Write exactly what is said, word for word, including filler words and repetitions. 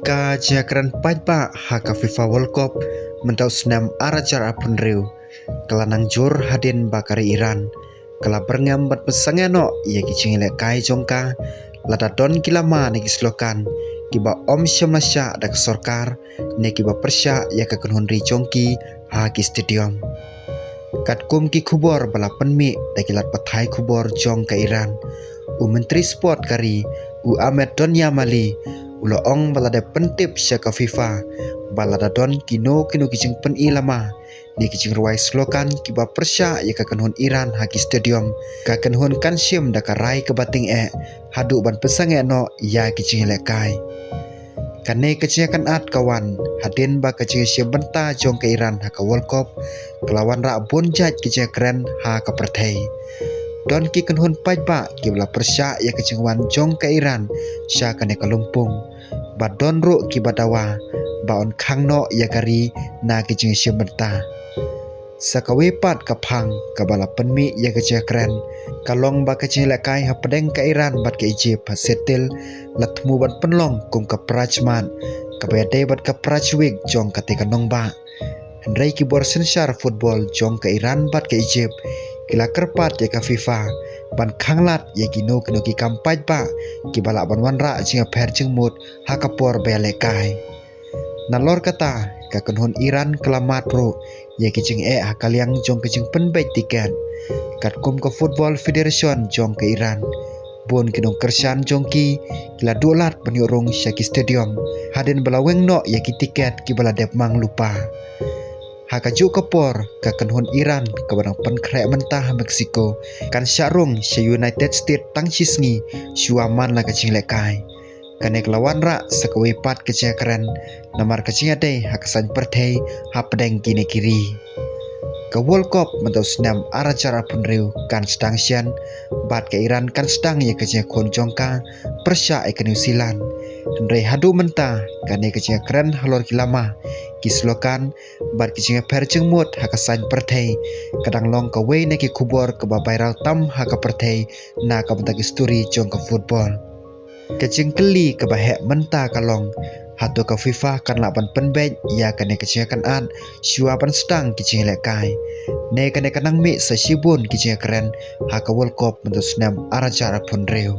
Ka jingkren paidbah ha ka FIFA World Cup mynta u snem ar hajar arphew hynriew ka la nang jur hadien ba ka ri Iran ka la byrngem ban pynsangeh noh ïa ki jingïalehkai jong ka, lada don ki lama ne ki slogan kiba ym shym la shah da ka sorkar ne kiba pyrshah ïa ka kynhun ri jong ki ha ki stadium. Katkum ki khubor ba la pynmih da ki lad pathai khubor jong ka Iran, u Myntri Sport ka ri, u Ahmed Doniamali, u la ong ba la dep pyntip sha ka FIFA ba lada don kino kino ki jingpyni lama ne ki jingrwai slogan kiba pyrshah ïa ka kynhun Iran ha ki stadium, ka kynhun kan shim da ka rai kaba tyngeh haduh ban pynsangeh noh ïa ki jingïalehkai. Kane ka jingïakynad ka wan hadien ba ka jingïashim bynta jong ka Iran ha ka World Cup ka la wanrah bun jait ki jingkren ha ka pyrthei. Don ki kynhun paidbah kiba la pyrshah ïa ka jingwan jong ka Iran sha kane ka lympung, bad don ruh kiba dawa ba yn khang noh ïa ka ri na ki jingïashim bynta. Sa kawei pat ka phang kaba la pynmih ïa ka jingkren ka long ba ka jingïalehkai hapdeng ka Iran bad ka Egypt ha Seattle la thmu ban pynlong kum ka Pride Month kaba ïadei bad ka Pride Week jong kata ka nongbah. Hynrei ki bor synshar football jong ka Iran bad ka Egypt ki la kyrpad ïa ka FIFA ban khanglad ïa kino kino ki kam paidbah kiba lah ban wanrah jingïapher jingmut ha ka por ba ïalehkai. Nalor kata, ka kynhun Iran ka la mad ruh ïa ki jingeh ha ka liang jong ka jingpynbeit tiket. Katkum ka Football Federation jong ka Iran, bun ki nongkyrshan jong ki ki la duh lad ban ïoh rung sha ki stadium hadien ba la weng noh ïa ki tiket kiba la dep mang lypa. Ha kajuh ka por, ka kynhun Iran kaba dang pynkhreh mynta ha Mexico kan shah rung sha United States tang shi sngi shuwa man la ka jingïalehkai. Kane ka la wanrah sa kawei pat ka jingkren namar ka jingïadei ha ka saiñ pyrthei hapdeng kine ki ri. Ka World Cup mynta u snem ar hajar arphew hynriew kan sdang shen bad ka Iran kan sdang ïa ka jingïakhun jong ka pyrshah ïa ka New Zealand. Hynrei haduh mynta kane ka jingkren halor ki lama, ki slogan bad ki jingïapher jingmut ha ka saiñ pyrthei ka dang long kawei na ki khubor kaba viral tam ha ka pyrthei na ka bynta ki story jong ka football. Ka jingkylli kaba heh mynta ka long, hato ka FIFA kan lah ban pynbeit ïa kane ka jingkren shuwa ban sdang ki jingïalehkai? Ne kane ka nang mih sa shibun ki jingkren ha ka World Cup mynta u snem ar hajar arphew hynriew?